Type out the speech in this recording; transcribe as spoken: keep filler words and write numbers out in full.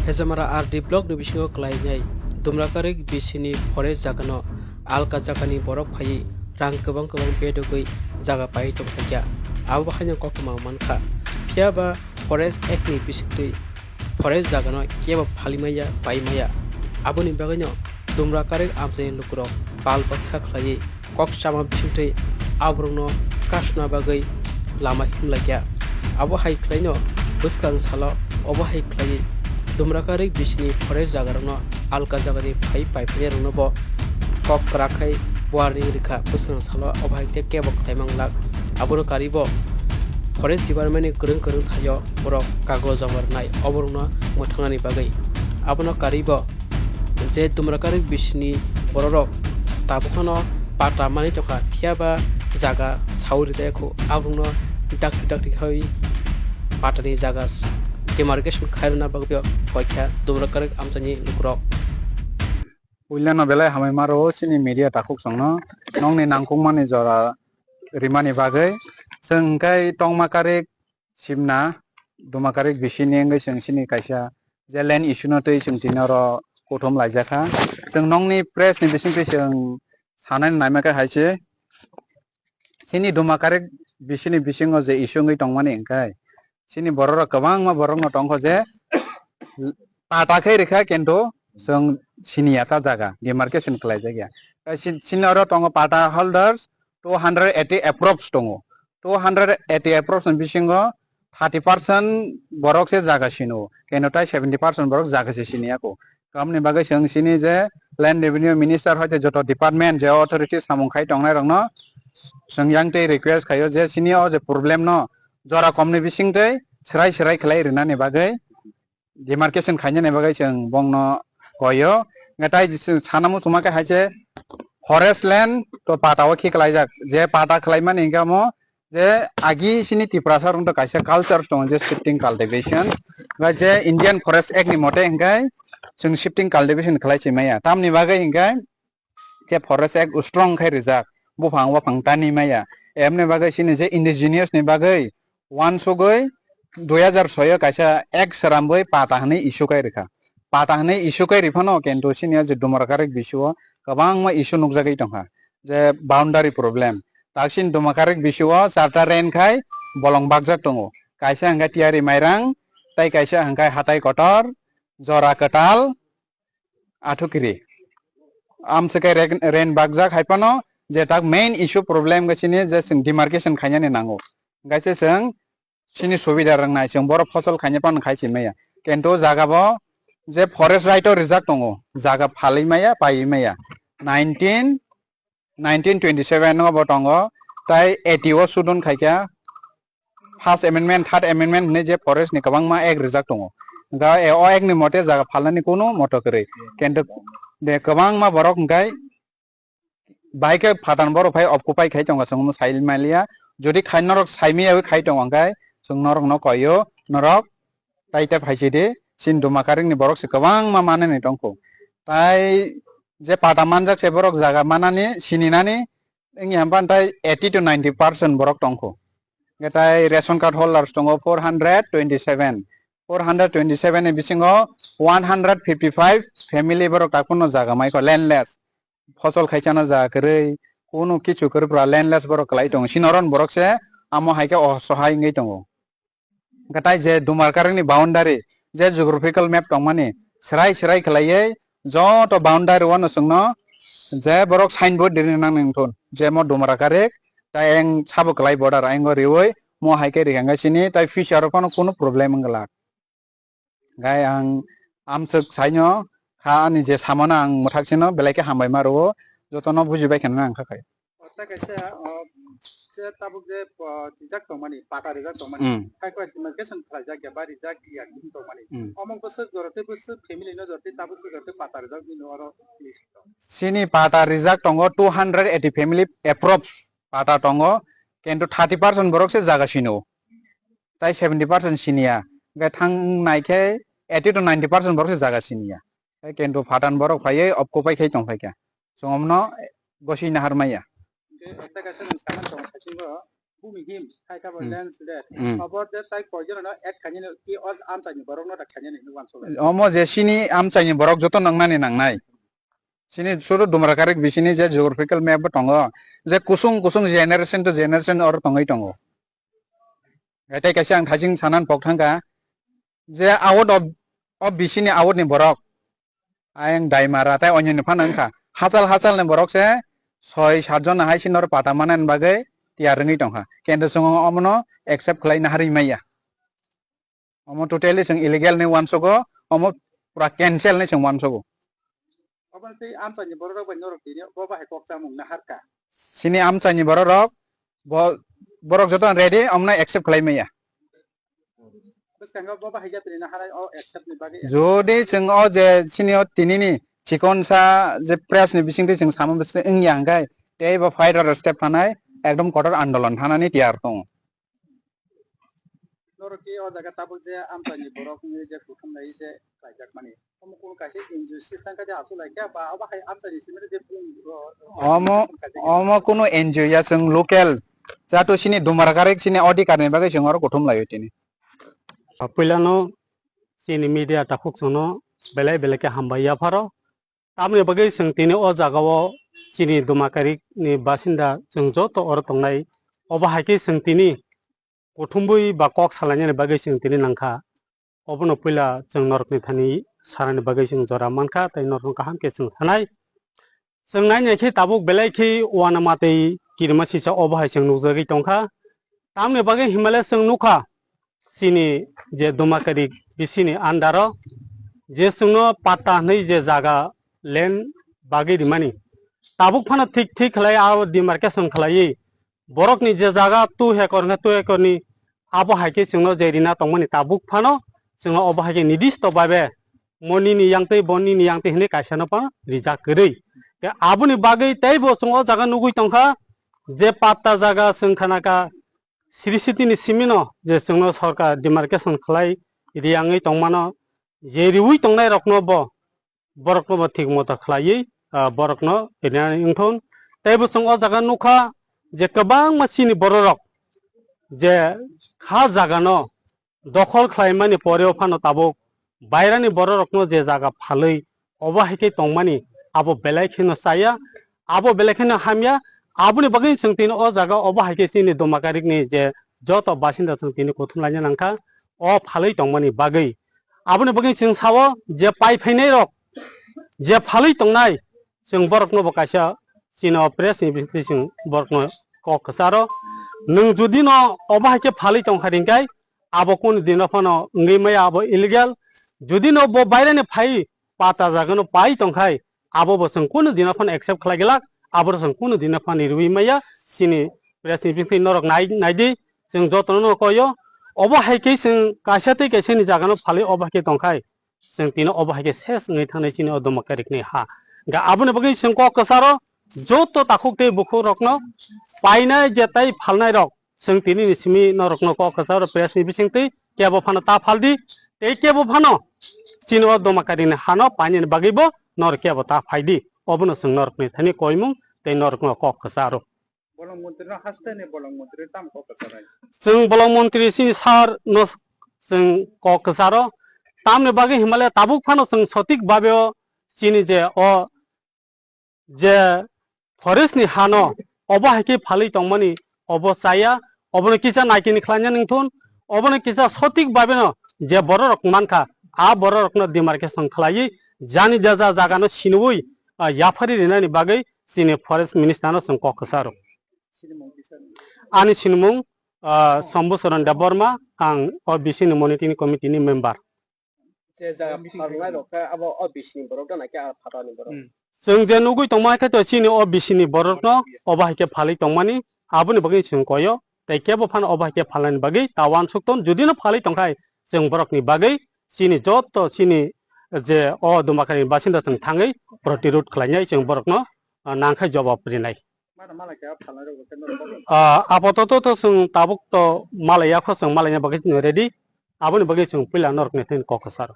Hejamara R D block ni bisingo kwlainai Dumrakarik bisini forest jagano alka jagani borok phaiwi rang kwbang kwbang bedogwi jaga paiwi tongphaikha. Abo haino koktwma mankha. Phiya ba Forest Act ni bisingtwi forest jagano kebo phalimaya, paimaya. Aboni bagwino Dumrakarik amchaini lukurok pal baksa khlaiwi kok chama bisingtwi aborokno kasuna bagwi lama himlakya. Abo hai khlaino bwskang salo obo hai khlaiwi Dumrakarik bisini forest jagarokno alka jagani phai paiphainairokno bo kok kwrak khai warning rwkha. Bwskang salo obo hai khe kebo khlai manglak. Abono karibo forest department ni kwrwng kwrwng thaio borok kagoj joma rwnai oborokno mwthangnani bagwi. Abono karibo je Dumrakarik bisini bororok tabuk phano pata manwi tongkha, phiya ba jaga saui rijak kho, aborokno dakti dakti khai patani jaga demarcation khairokna bagwi koikha Dumrakarik amchaini lukurok. Puilano belai hamai maro chini media takhuk chwngno nongni nangkukmani jora rimani bagwi. Chwng khe tongma karik simna Dumakarik bisini wngwi chwng chini kaisa je land issue no twi chwng tini oro kuthum laijakha. Chwng nongni press ni bisingtwi chwng sanani naima khe hai se chini Dumakarik bisini bisingo je issue wngwi tongmani hwnkhe chini bororok kwbangma borokno tongkho je pata khe rikha kintu chwng siniya ta jaga demarcation khlaijakya. Tei sin-, sini oro tongo pata holders two hundred eighty approx tongo. Two hundred eighty approx ni bisingo thirty percent borok se jaga sino, keno tai seventy percent borok jaga se siniya kho. Kamni bagwi chwng sini je land revenue minister hoite joto department je authority samung khai tongnai rokno chwng yang tei request khaio je sini o je problem no jora komni bisingtwi swrai swrai khlai rwnani bagwi demarcation khainani bagwi chwng bongno koio. Hwnkhe tai chwng sana muchungma khe hai se forest land to pata o khe kwlaijak, je pata khlaimani hwnkhe omo je agi sini Tiprasa rok kaisa culture tongo je shifting cultivation, hwnkhe je Indian Forest Act ni mote hwnkhe chwng shifting cultivation khlai se maya, tamni bagwi hwnkhe je Forest Act strong khai rijak, buphang waphang tani maya. Emni bagwi chini je indigenous ni bagwi uansugwi dui hazar soi o kaisa act srambwi pata hwnwi issue kai rikha. Pata hwnwi issue kai riphano kintu chini o je Dumrakarik bisio kwbangma issue nukjagwi tongkha, je boundary problem. Taksin Dumrakarik bisio charta ren khai bolong bakjak tongo. Kaisa hwnkhe Tiyari Mairang, tei kaisa hwnkhe Hatai Kotor, Jora Kwtal, Athukiri. Amswkhe rek-, ren bakjak hai phano je tak main issue problem khe chini je chwng demarcation khainani nango. Hwnkhe se chwng chini subida rwngnai chwng borok phosol khaina phano khai se maya. Kintu jaga bo je forest right o rijak tongo, jaga phalwi maya, paiwi maya. Nineteen nineteen twenty seven o bo tongo, tai eighty o sudon khaikha, first amendment, third amendment hwnwi je forest ni kwbangma act rijak tongo. Hwnkhe o act ni mote jaga phalnani kunu moto kwrwi. Kintu de kwbangma borok hwnkhe bai khe patan borok phai occupy khai tongo, chwng sai maliya. Jodi khai norok sai maya khai tongo hwnkhe chwng norok no koio, norok tai tei phai sidi, chini Dumrakarik ni borok se kwbangma manani tongkho. Tai je pata manjak se borok jaga manani, sininani, wngya hwnba tai eighty to ninety percent borok tongkho. Hwnkhe tai ration card holders tongo four hundred twenty seven. Four hundred twenty seven ni bisingo one hundred fifty five family borok takhorno jaga maikho, landless. Phosol khaisano jaga kwrwi, kunu kichu kwrwi pura landless borok kwlai tongo. Sini oro ni borok se amo hai khe osohai wngwi tongo. Hwnkhe tai je Dumrakarik ni boundary, je geographical map tongmani, swrai swrai khlaiwi joto boundary o no chwngno je borok signboard rini nang nang thun, je mo Dumrakarik, tai ayang sabo kwlai border, ayang o riwi mo hai khe rikha hwnkhe sini tai future o phano kunu problem wng glak. Gai ang amswk saino kha ani je samano ang mwthak sino belai khe hambai ma rwo, jotono bujibai khe nang kha khai. O, tei kaisa, o, je tabuk je, o, twijak tongmani, pata rijak tongmani, hmm, khai khe demarcation khlaijak ya, ba rijak ya, tongmani. Hmm. Omo bwswk jora tei bwswk family no jora tei tabuk jora tei pata rijak bini oro list tong. Sini pata rijak tongo two hundred eighty family approx pata tongo, kintu thirty percent borok se jaga sino. Tai seventy percent siniya. Hwnkhe thang nai khe eighty to ninety percent borok se jaga siniya. Tei kintu patan borok phaiwi occupy khai tong phaikha. Chwng omno gosui nahar maya. Hwnkhe ekta kaisa nwng saman tongo saichung o, Bhumihim, hai khe bo Hmm. landslide. Hmm. Obo je tai koijono act khainani ki o amchaini borokno da khainani hinwi uansukha. Omo je chini amchaini borok joto nangnani nangnai. Chini suru Dumrakarik bisini je geographical map bo tongo, je kusung kusung generation to generation oro tongwi tongo. Tei kaisa ang thajing sanan pok thangkha, je out of, of bisini out ni borok, ayang Daimara tei onyo ni phano wngkha. Hachal hachal ni borok se soi sat jona hai sini oro pata manani bagwi tiyar wngwi tongkha. Kintu chwng omono accept khlai naharwi maya. Omo totally chwng illegal ni uansugo, omo pura cancel ni chwng uansugo. Obo tei amchaini borok rok bai norok tini bo bahai kok chamung naharkha. Chini amchaini borok rok bo, borok joto ready, omono accept khlai maya. Bwskango bo bahai jatoni naharai o accept ni bagwi. Jodi chwng o je chini o tinini chikonsa je press ni bisingtwi chwng sama bwswk wngya hwnkhe tei bo federal step phanai ekdom kotor andolon thanani tiyar tongo. Norok ki o jaga tabuk je amchaini borok wngwi je kuthum lai je khlaijakmani. Omo kunu kaisa N G O system khe de aswk lai khe ba obo hai amchaini simi de bung, o, Omo, omo kunu N G O ya, chwng local. Chato chini Dumrakarik chini odhikar ni bagwi chwng oro kuthum laio tini. Puilano chini media takhuk chwngno belai belai khe hambai yapharo. Tamoni bagwi chwng tini o jagao chini Dumrakarik ni basinda chwng joto oro tongnai, obo hai khe chwng tini kuthumwi ba kok salainani bagwi chwng tini nangkha. Obono puila chwng norokni thani sanani bagwi chwng jora mankha, tei norokno kaham khe chwng sanai. Chwng naina khe tabuk belai khe uanama tei kirima sisa obo hai chwng nukjagwi tongkha. Tamoni bagwi hinmale chwng nukha, chini je Dumrakarik bisini under o je chwngno patta hwnwi je jaga land bagwi rimani, tabuk phano thik thik khlai abo demarcation khlaiwi borokni je jaga two hekor hwnkhe two hekorni abo hai khe chwngno je rina tongmani tabuk phano chwngno obo hai khe nidisto babe mo nini yangtwi bo nini yangtwi hwnwi kaisano phano rijak kwrwi. Tei aboni bagwi teibo chwng o jaga nugwi tongkha je patta jaga chwng khanakha sri sitini simino je chwngno sorkar demarcation khlai riyangwi tongmano je riwi tongnairokno bo borokno bo thik moto khlaiwi, ah, borokno rinani wngthun. Tei bo chwng o jaga nukha je kwbangma chini bororok je kha jagano dokhol khlaimani poreo phano tabuk bairani bororokno je jaga phalwi obo hai khe tongmani abo belai kheno chaya, abo belai kheno hamya. Aboni bagwi chwng tini o jaga obo hai khe chini Dumrakarikni je joto basinda chwng tini kuthum laina nangkha o phalwi tongmani bagwi. Aboni bagwi chwng sao je pai phainai rok je phalwi tongnai, chwng borokno bo kaisa chini o press ni bisingtwi chwng borokno kok kwcharo. Nwng jodi no obo hai khe phalwi tongkha ringkai, abo kunu dino phano wngwi maya, abo illegal. Jodi no bo bairani phai pata jagano pai tongkhai, abo bo chwng kunu dino phano accept khlai glak, abo chwng kunu dino phano riwi maya. Chini press ni bisingtwi norok nai, naidi, chwng jotono no koyo. Obo hai khe chwng kaisa tei kaisa ni jagano phalwi obo hai khe tongkhai, chwng tini obo hai khe ses wngwi thangnai chini o Dumrakarikni ha. Ga aboni bagwi chwng kok kwcharo joto takhuk tei bukhuk rokno painai je tai phalnai rok, chwng tini ni simi norokno kok kwcharo press ni bisingtwi kebo phano ta phaldi, tei kebo phano chini o Dumrakarikni hano painani bagwi bo norok kebo ta phaidi, obono chwng norokni thani koimung tei norokno kok kwcharo. Bolong montri no haste ni bolong montri tam kok kwcharnai. Chwng bolong montri chini sir no chwng kok kwcharo. Tamni bagwi hinmale tabuk phano chwng sotik babe o chini je o je forest ni hano obo hai khe phalwi tongmani obo chaya, obono kisa naikini khlaina nangthun, obono kisa sotik babe no je bororok mankha, a bororokno demarcation khlaiwi jani jaja jagano siniwi, ah, yaphari rinani bagwi chini forest minister no chwng kok kwcharo. Ani sinimung, ah, Sombusoron Debbarma, ang o bisini monitoring committee ni member. Je jaga phalnai rok khe abo o bisini borok da na khe a phatani borok? Hmm. Chwng je nugwi tongma hai khe to chini o bisini borokno obo hai khe phalwi tongmani, aboni bagwi chwng koyo, tei kebo phano obo hai khe phalnani bagwi ta uansuk ton, jodi no phalwi tongkhai chwng borokni bagwi chini joto chini je o Dumrakarikni basinda chwng thangwi protirod khlainai chwng borokno, ah, nangkhai jobab rinai. Mano malai kha phalnai rok khe norok kok. Ah, apatot to chwng tabuk to malai ya kho, chwng malai ya bagwi chwng ready. Aboni bagwi chwng puila norok ni thani kok kwcharo.